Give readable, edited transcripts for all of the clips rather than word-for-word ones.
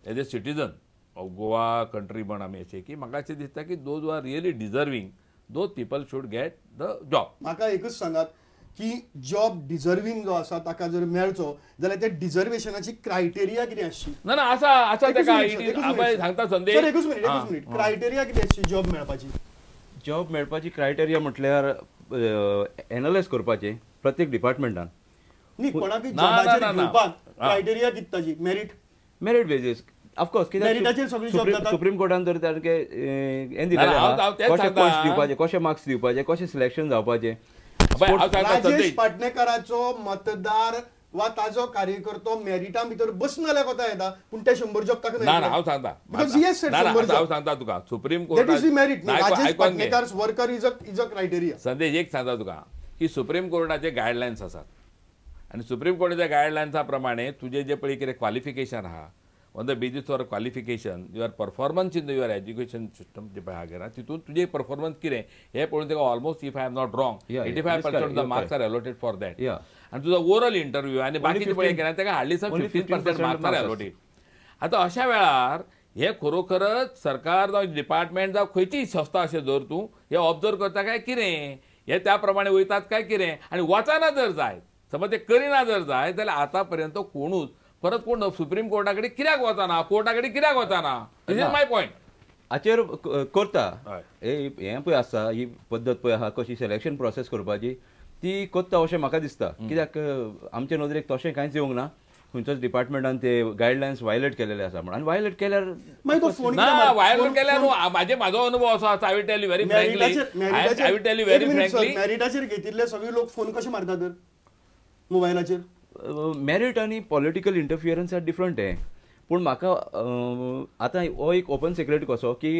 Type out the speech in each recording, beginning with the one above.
as a citizen of Goa country म्हण आमी अशें की म्हाका अशें दिसता की those are really deserving, those people should get the job. म्हाका एकूच सांगात की जॉब डिजर्विंग जो आसा ताका जर मेळचो जाल्यार त्या डिजर्वेशनाची क्रायटेरिया कितें आसची? ना ना आसा आसा ताका सांगता संदेश. एकूच मिनिट, एकूच मिनिट. क्रायटेरिया कितें आसची जॉब मेळपाची? जॉब मेळपाची क्रायटेरिया म्हटल्यार एनलायज करपाचें प्रत्येक डिपार्टमेंटान. न्ही, कोणाकूय जॉबाचेर घेवपाक क्रायटेरिया कितें ताजी? Merit, merit basis of course. कित्याक सुप्रीम कोर्टान जर सारकें हें दिलेलें आहा, कशे पॉयंट्स दिवपाचे, कशे मार्क्स दिवपाचे, कशें सिलेक्शन जावपाचें. राजेश पाटणेकाराचो मतदार वा ताजो कार्यकर्तो मेरिटा भितर बसना जाल्यार कोता येता, पूण ते 100 जॉब ताका ना. हांव सांगता, हांव सांगता तुका, supreme court that is the merit. Rajesh Patnekar worker is a criteria. Sandesh एक सांगता तुका की सुप्रीम कोर्टाचे गायडलायन्स आसात आनी सुप्रीम कोर्टाच्या गायडलायन्सा प्रमाणे तुजें जें पळय कितें क्वॉलिफिकेशन आहा, on the basis of qualification your performance in the your education system जे पळय आहा तितून तुजें परफॉर्मन्स कितें हें पळोवन ताका almost, if I am not wrong, 85% the marks are allotted for that. आनी तुजो ओरल इंटरव्यू आनी बाकीचे पळय कितें ताका hardly some 15% marks are allotted. आतां अशा वेळार हे खरोखरच सरकार जावं डिपार्टमेंट जावं खंयचीय संस्था अशें धर तूं हे ऑब्जर्व करता काय कितें, हे त्या प्रमाणे वयतात काय कितें, आनी वचना जर जाय, समज ते करिना जर जाय जाल्यार आतां पर्यंत कोणूच परत कोण सुप्रीम कोर्टा कडेन कित्याक वचना, कोर्टा कडेन कित्याक वचना? This is my point. हाचेर करता हें पळय आसा, ही पद्दत पळय आहा कशी सिलेक्शन प्रोसेस करपाची ती करता अशें म्हाका दिसता. कित्याक आमचे नदरेक तशें कांयच येवंक ना, खंयच्याच डिपार्टमेंटान ते गायडलायन्स वायलेट केलेले आसा म्हण. आनी वायलेट केल्यार ना, वायलेट केल्यार न्हू, म्हाजो अनुभव असो आसा. I will tell you very frankly, I will tell you very frankly, मेरिटाचेर घेतिल्ले सगळे लोक फोन कशे मारतात तर मोबायलाचेर? मेरीट आनी पॉलिटिकल इंटरफियरन्स are different हें. पूण म्हाका आतां हो एक ओपन सिक्रेट कसो की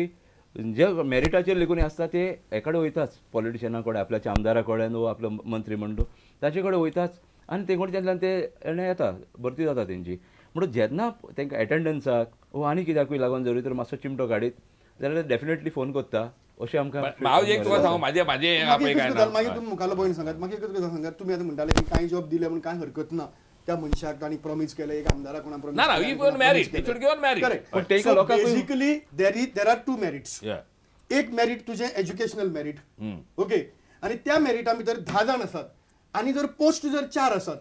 जे मेरिटाचेर लेगून आसता ते एकडे वयताच, पॉलिटिशियना कडेन, आपल्याच्या आमदारा कडेन वो आपलो मंत्री म्हणटा ताचे कडेन वयताच आनी ते कडच्यान ते हेणें येता, भरती जाता तेंची. म्हणून जेन्ना तांकां एटेंडन्साक वो आनी कित्याकूय लागून जरी तर मातसो चिमटो काडीत जाल्यार डेफिनेटली फोन करता अशें आमकां. हांव एक तुका सांगू, म्हाजें मागीर तुमी मुखालो पॉयंट सांगात. म्हाका एकच गजाल सांगात, तुमी आतां म्हणटाले की कांय जॉब दिले म्हूण कांय हरकत ना त्या मनशाक, तांणी प्रॉमीस केलें एक आमदाराक कोणा promise. Basically there are two merits. एक मेरीट तुजें एज्युकेशनल मेरीट, ओके, आनी त्या मेरिटा भितर 10 जाण आसात आनी जर पोस्ट जर 4 आसात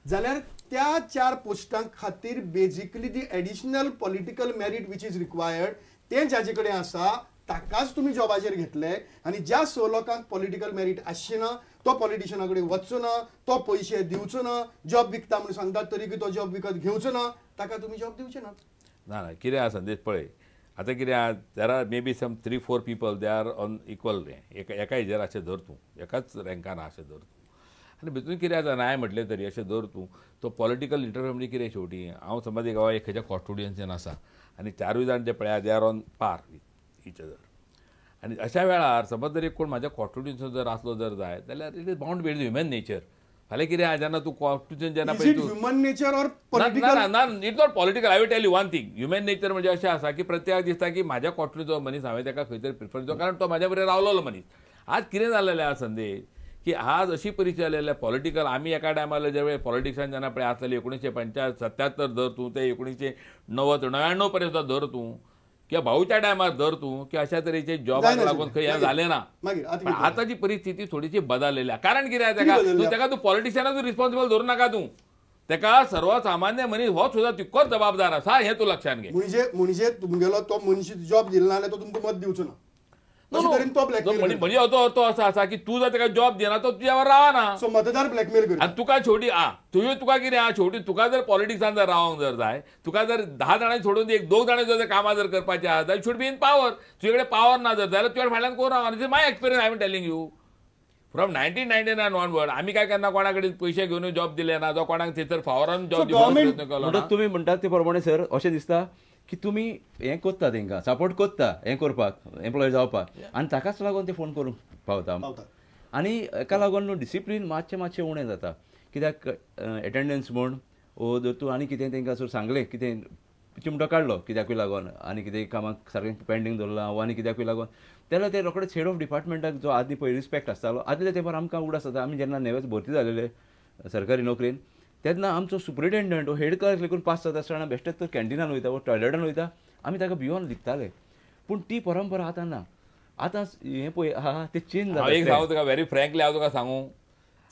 जाल्यार त्या 4 पोस्टां खातीर basically the additional political merit which is required तें जाजे कडेन आसा ताकाच तुमी जॉबाचेर घेतले. आनी ज्या 6 लोकांक पॉलिटिकल मेरीट आसचें ना, तो पॉलिटिशियना कडेन वचचो ना, तो पयशे दिवचो ना, जॉब विकता म्हणून सांगतात तरीकूय तो जॉब विकत घेवचो ना, ताका तुमी जॉब दिवचे ना. ना ना, कितें आसा संदेश पळय आतां कितें आहा, there are may be some 3-4 people they are on equal, एका हेजेर अशें धर तूं, एकाच रँकान अशें धर तूं. आनी भितून कितें आसा नाय म्हटलें तरी अशें धर तूं, तो पॉलिटिकल इंटरव्यू म्हणजे कितें शेवटी हांव समज एक खंयच्या कॉन्स्टिट्युएन्सीन आसा आनी 4 जाण जे पळय they are on par with each other, आनी अशा वेळार समज जर एक कोण म्हाज्या कॉन्स्टिट्युएन्सीन जर आसलो जर जाय जाल्यार it is bound be human nature. फाल्यां कितें आहा जेन्ना तूं कॉन्स्टिट्युएन्सीन जेन्ना पळय तूं ह्युमन नेचर ऑर पॉलिटिकल ना, it's not political. I will tell you one thing, human nature म्हणजे अशें आसा की प्रत्येकाक दिसता की म्हाज्या कॉन्स्टिट्युएन्सीचो मनीस हांवें ताका खंय तरी प्रिफर दिवचो कारण तो म्हाज्या बरोबर रावलोलो मनीस. आज कितें जालेलें आहा संदेश की आज अशी परिस्थिती जालेली पॉलिटिकल. आमी एका टायमार जे वेळ पॉलिटिक्सान जेन्ना पळय आसलेली 1975 धर तूं ते 1990 99 पर्यंत सुद्दां धर तूं किंवा भाऊच्या टायमार धर तूं की अशा तरेचे जॉबाक लागून खंय हें जालें ना. आतांची परिस्थिती थोडीशी बदललेली आहा. कारण कितें आहा ताका, ताका तूं पॉलिटिशियनाक रिस्पॉन्सिबल धरूं नाका, तूं ताका सर्वसामान्य मनीस हो सुद्दां तितकोच जबाबदार आसा हें तूं लक्षांत घे. म्हणजे म्हणजे तुमगेलो तो मनीस जॉब दिलो ना जाल्यार तो तुमकां मत दिवचो ना. म्हणजे असो अर्थ असो आसा की तूं जर ताका जॉब दिना तो तुज्यावर रावना, सो मतदार ब्लॅकमेल करता. आनी तुका शेवटी आ तुवें तुका कितें आहा शेवटी तुका जर पॉलिटिक्सान जर रावंक जर जाय, तुका जर 10 जाणांनी सोडून एक 2 जाणांनी जर कामां जर करपाचें आहा जाल्यार should be in power. तुजे कडेन पावर ना जर जाल्यार तुज्या फाटल्यान कोण रावना. This is my experience, I am telling you from 1999 onward. आमी काय केन्ना कोणा कडेन पयशे घेवन जॉब दिले ना, जावं कोणाक थंयसर फावरान जॉब दिवपाचो प्रयत्न केलो ना. तुमी म्हणटात ते प्रमाणे सर अशें दिसता की तुमी हें करता, तांकां सपोर्ट करता हें करपाक, एम्प्लॉय जावपाक, आनी ताकाच लागून ते फोन करूंक पावता. आनी हेका लागून न्हू डिसिप्लीन मातशें मातशें उणें जाता. कित्याक एटेंडन्स म्हूण वो जर तूं आनी कितें तांकां सर सांगलें, कितें चिमटो काडलो कित्याकूय लागून आनी कितें कामाक सारकें पेंडींग दवरलां वो आनी कित्याकूय लागून, जाल्यार ते रोखडेच हेड ऑफ डिपार्टमेंटाक जो आदीं पळय रिस्पेक्ट आसतालो, आदले तेंपार आमकां उगडास जाता आमी जेन्ना नवेच भरती जालेले सरकारी नोकरेन तेन्ना आमचो सुप्रिटेंडंट हेड क्लार्क लेगून पास जाता आसतना बेश्टेच तो कॅन्टिनान वयता वो टॉयलेटान वयता, आमी ताका भियोन लिपताले. पूण ती परंपरा आतां ना. आतां हें पळय आहा तें चेंज जालां. एक सांगू तुका व्हेरी फ्रँकली, हांव तुका सांगू,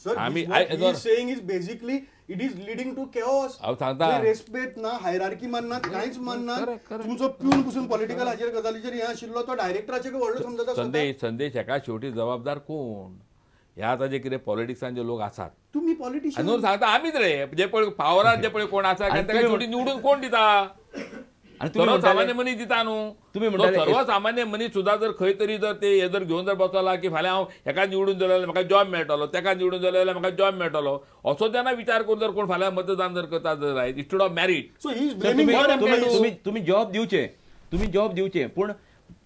Sir, what he is saying is basically it is leading to chaos. हांव सांगता, रेस्पेक्ट ना, हायरार्की मानना, कांयच मानना. तुमचो प्यून पसून पॉलिटिकल हाजेर गजालीचेर हें आशिल्लो तो डायरेक्टराचे व्हडलो समजता. संदेश, संदेश हेका शेवटी जबाबदार कोण? ह्या आतां जे कितें पॉलिटिक्सान जे लोक आसात, तुमी पॉलिटिशियन न्हू सांगता आमीच रे, जे पळय पावरार जे पळय कोण आसा ताका शेवटी निवडून कोण दिता? सर्वसामान्य मनीस दिता न्हू. तुमी सर्वसामान्य मनीस सुद्दां जर खंय तरी जर ते हे जर घेवन जर बसला की फाल्यां हांव हेका निवडून दिलो जाल्यार म्हाका जॉब मेळटलो, तेका निवडून दिलो जाल्यार म्हाका जॉब मेळटलो, असो जेन्ना विचार करून जर कोण फाल्यां मतदान जर करता जर जायत इन्स्टेड ऑफ मॅरीट. तुमी जॉब दिवचे, तुमी जॉब दिवचे, पूण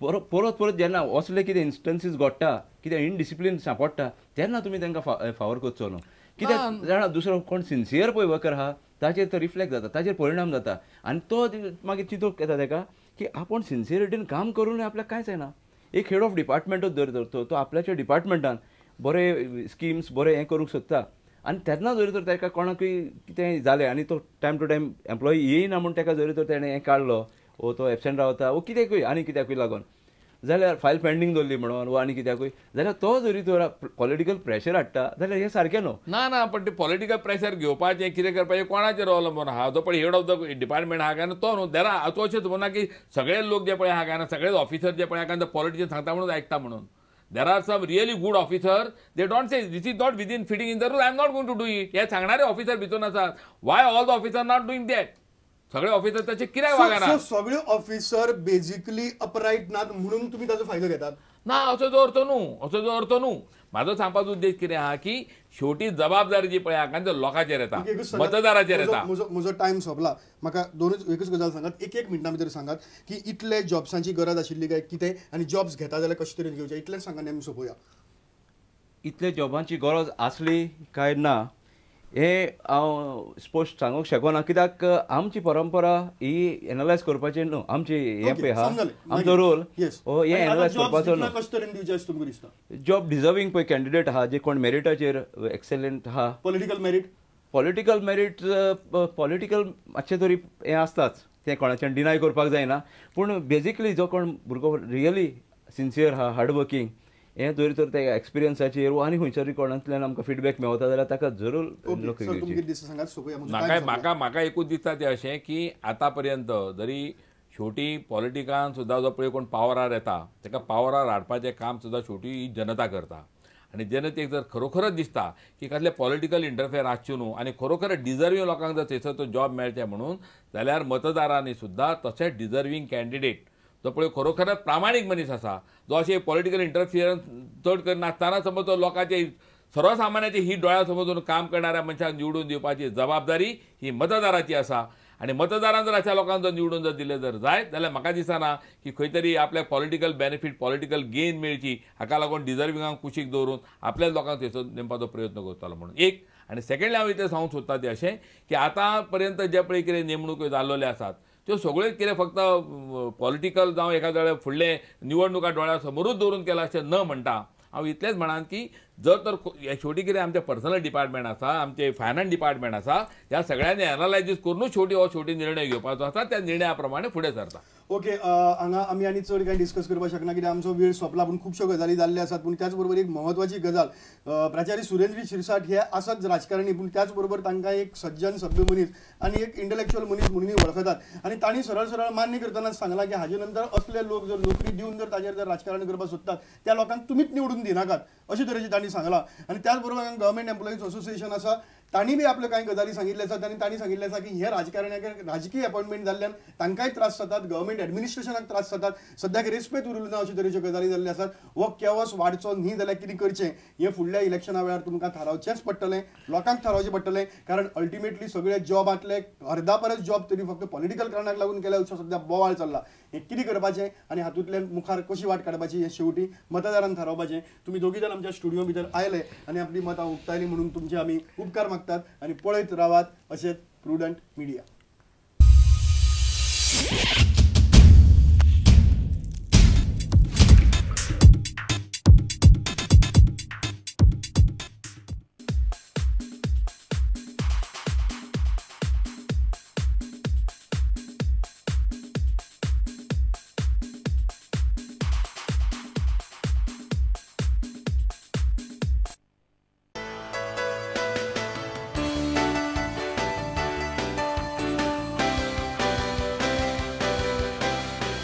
परत परत जेन्ना असले कितें इन्स्टन्सीस घडटा, कितें इनडिसिप्लीन सांपडटा तेन्ना तुमी तांकां फावर करचो न्हू. कित्याक जाणा दुसरो कोण सिन्सियर पळय वर्कर आहा ताचेर तो रिफ्लेक्ट जाता, ताचेर परिणाम जाता आनी तो मागीर चिंतूंक येता ताका की आपूण सिन्सियरिटीन काम करून आपल्याक कांयच जायना. एक हेड ऑफ डिपार्टमेंटूच जर तो आपल्याच्या डिपार्टमेंटान बरे स्किम्स बरें हें करूंक सोदता आनी तेन्ना जरी तर ताका कोणाकूय कितें जालें आनी तो टायम टू टायम एम्प्लॉई येयना म्हूण ताका जरी तर तेणें हें काडलो वो तो एबसेंट रावता वो कित्याकूय आनी कित्याकूय लागून जाल्यार फायल पेंडींग दवरली म्हणून वो आनी कित्याकूय जाल्यार तो जरी तर पॉलिटिकल प्रेशर हाडटा जाल्यार हें सारकें न्हू. ना ना, पण ते पॉलिटिकल प्रेशर घेवपाचें कितें करपाचें कोणाचेर अवलंबून आहा? जो पळय हेड ऑफ the department आहा काय ना तो न्हू. देरा तो अशेंच म्हणना की सगळे लोक जे पळय आहा काय ना, सगळेच ऑफिसर जे पळय आहा काय पॉलिटिशियन सांगता म्हणून आयकता म्हणून. There are some really good officer, they don't say this is not within fitting in the rule, I am not going to do it. हे सांगणारे ऑफिसर भितून आसात. Why all the officer not doing that? सगळे officer ताचे कित्याक वागना? सगळे officer basically upright नात म्हणून तुम्ही ताचो फायदो घेतात ना, असो जो अर्थ न्हू, असो जो अर्थ न्हू. म्हाजो सांगपाचो उद्देश कितें आहा की शेवटी जबाबदारी जी पळय आहा ती लोकांचेर येता, मतदाराचेर येता. म्हजो टायम सोंपला, म्हाका दोनूच एकूच गजाल सांगात, एक एक मिनटां भितर सांगात की इतले जॉब्सांची गरज आशिल्ली काय कितें आनी जॉब्स घेता जाल्यार कशे तरेन घेवचे, इतलेंच सांगा आनी आमी सोंपोवया. इतले जॉबांची गरज आसली काय ना हें हांव स्पश्ट सांगूंक शकना, कित्याक आमची परंपरा ही एनलायज करपाची न्हू. आमची हें पळय आहा आमचो रोल हो हें एनलायज करपाचो न्हू. जॉब डिजर्वींग पळय कॅन्डिडेट आहा जे कोण मेरिटाचेर एक्सलंट आहा, political merit, political merit, political मातशें तरी हें आसताच, तें कोणाच्यान डिनाय करपाक जायना. पूण बेजिकली जो कोण भुरगो रियली सिन्सियर आहा, हार्डवर्कींग, हें जरी तर त्या एक्सपिरियन्साचेर वा आनी खंयच्या तरी कोणांतल्यान आमकां फिडबॅक मेवता जाल्यार ताका जरूर नोकरी दिवची. म्हाका म्हाका म्हाका एकूच दिसता तें अशें की आतां पर्यंत जरी शेवटी पॉलिटिकान सुद्दां जो पळय कोण पावरार येता ताका पावरार हाडपाचें काम सुद्दां शेवटी ही जनता करता. आनी जनतेक जर खरोखरच दिसता की कसलें पॉलिटिकल इंटरफेअर आसचें न्हू आनी खरोखर डिजर्वींग लोकांक जर थंयसर तो जॉब मेळचें म्हणून जाल्यार मतदारांनी सुद्दां तशेंच डिजर्वींग कॅन्डिडेट जो पळय खरोखरच प्रामाणीक मनीस आसा, जो अशें पॉलिटिकल इंटरफियरन्स चड करिनासतना समज तो लोकांचे सर्वसामान्याचे ही दोळ्या समजून काम करणाऱ्या मनशांक निवडून दिवपाची जबाबदारी ही मतदाराची आसा. आनी मतदारान जर अशा लोकांक जर निवडून जर दिलें जर जायत जाल्यार म्हाका दिसना की खंय तरी आपल्याक पॉलिटिकल बेनिफीट, पॉलिटिकल गेन मेळची हाका लागून डिजर्विंगांक कुशीक दवरून आपल्याच लोकांक थंयसर नेमपाचो प्रयत्न करतालो म्हणून एक. आनी सेकंडली हांव इतलें सांगूंक सोदता तें अशें की आतां पर्यंत जे पळय कितें नेमणुक्यो जाल्ल्यो आसात त्यो सगळ्यो कितें फक्त पॉलिटिकल जावं एखाद्या फुडले निवडणुका दोळ्या समोरूच दवरून केला अशें न म्हणटा हांव इतलेंच म्हणान की जर तर शेवटी कितें आमचें पर्सनल डिपार्टमेंट आसा, आमचें फायनान्स डिपार्टमेंट आसा, ह्या सगळ्यांनी एनालायजीस करूनच शेवटी हो शेवटी निर्णय घेवपाचो आसा, त्या निर्णया प्रमाणे फुडें सरता. ओके, हांगा आमी आनी चड कांय डिस्कस करपाक शकना कित्याक आमचो वेळ सोंपला, पूण खुबश्यो गजाली जाल्ल्यो आसात. पूण त्याच बरोबर एक म्हत्वाची गजाल, प्राचार्य सुरेंद्र शिरसाट हे आसात राजकारणी, पूण त्याच बरोबर तांकां एक सज्जन सभ्य मनीस आनी एक इंटलेक्च्युअल मनीस म्हणून वळखतात आनी तांणी सरळ सरळ मान्य करतना सांगलां की हाजे नंतर असले लोक जर नोकरी दिवन जर ताजेर जर राजकारण करपाक सोदतात त्या लोकांक तुमीच निवडून दिनाकात अशे तरेचे तांणी सांगलां. आनी त्याच बरोबर गव्हर्मेंट एम्प्लॉईज असोसिएशन आसा तांणी बी आपल्यो कांय गजाली सांगिल्ल्यो आसात आनी तांणी सांगिल्लें आसा की हे राजकारण्याक राजकीय अपॉयंटमेंट जाल्ल्यान तांकांय त्रास जातात, गव्हर्मेंट एडमिनिस्ट्रेशनाक त्रास जातात, सद्याक रेस्पेद उरलो ना अशे तरेच्यो गजाली जाल्ल्यो आसात. हो केवस वाडचो न्ही जाल्यार कितें करचें हें फुडल्या इलेक्शना वेळार तुमकां थारावचेंच पडटलें, लोकांक थारावचें पडटलें, कारण अल्टिमेटली सगळे जॉबांतले अर्दा परस जॉब तरी फक्त पॉलिटिकल कारणाक लागून केल्या असो सद्या बोवाळ चल्ला. हें कितें करपाचें आनी हातूंतल्यान मुखार कशी वाट काडपाची हें शेवटी मतदारान थारावपाचें. तुमी दोगी जाण आमच्या स्टुडियो भितर आयले आनी आपली मतां उक्तायली म्हणून तुमचे आमी उपकार मागतात आनी पळयत रावात अशेंच प्रुडंट मिडिया.